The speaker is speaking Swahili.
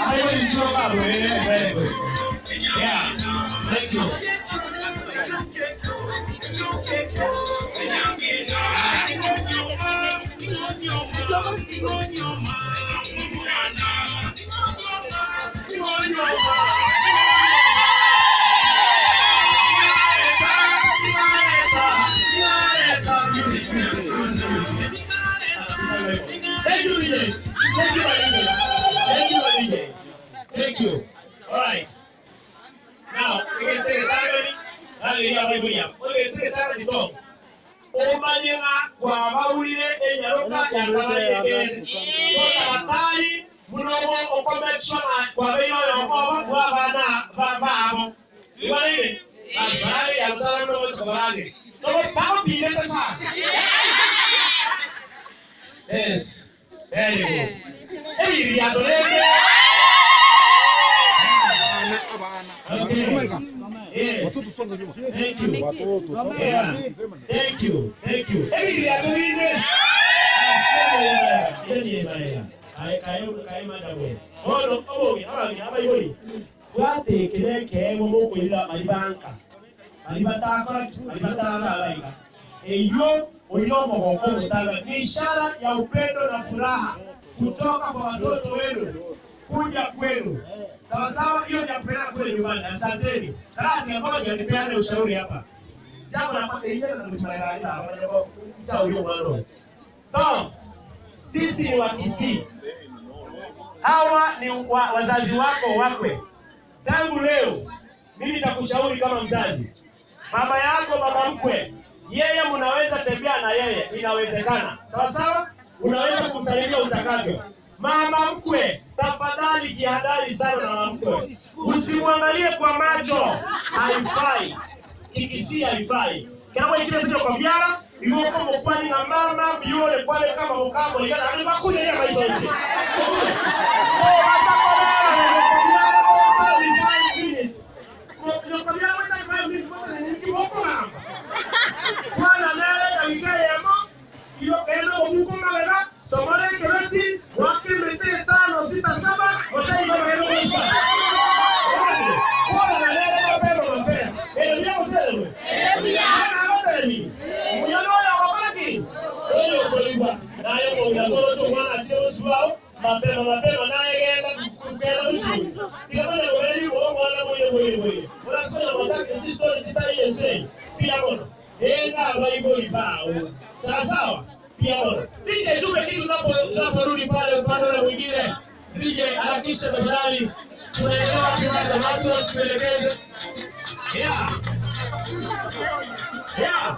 I will talk about very good. Yeah. Thank you. Thank you, DJ. Thank you, my DJ. Thank you, my DJ. Thank you. All right. Now, we can take a time. Now, we have a We can take a time to talk. Omanyema kwa mawile enyaroka ya kabayegen. So tabatali munomo okomekshona kwa beino yokoba kwa bana babo. Iwanene? Basari ya mtala ndo mchobarani. Tobo papo pile sa. Yes. Very good. Hey, yes. Thank you. Yeah. Thank you. Thank you. Ni ishara ya upendo na furaha kutoka kwa watoto wenu kuja kwenu. Sawa sawa, hiyo ni kupeleka kule nyumbani. Asanteni. Kati moja nipeane ushauri hapa. Jambo la kwanza ile na kuchanganya hapa jambo ushauri wao. Tom, sisi ni wa Kisii. Hawa ni wazazi wako wakwe. Tangu leo mimi nitakushauri kama mzazi. Baba yako baba mkwe, yeye mnaweza tembea na yeye, inawezekana. Sawa sawa? Unaweza kumsalimia utakavyo. Mama mkwe, tafadhali jihadhari sana na mama mkwe. Usimwangalie kwa macho, haifai. Kikisia haifai. Kama ikile sio kwa biara, yuko mkwani na mama, yule kwale kama mkambo, yana ni makuja ile maisha hizi. Oh, hasa kwa mama, ni 5 minutes. Kwa biara kwa 5 minutes kwa nini kiboko mama? Kwa na nere ya yamo, iyo eno muko mama somare keleti wake mete 5 6 7 wote hiyo ndio mwisho. Kwa na nere mapema mapema. Ndio msele. Ndio. Mwana wakati. Ndio kuliwa. Nayo kwa mtoto mwana cheo wao mapema mapema naye genda kukera mwisho. Tikabana kwa hiyo mwana mwenye mwenye mwenye. Unasema wataka story jitai yeye. Pia bono. Enda baiboli bao. Sawa sawa. Pia bono. DJ tupe kitu tunaporudi pale upande ule mwingine. DJ harakisha tafadhali. Tunaelewa tunaanza watu tuelekeze. Yeah. Yeah.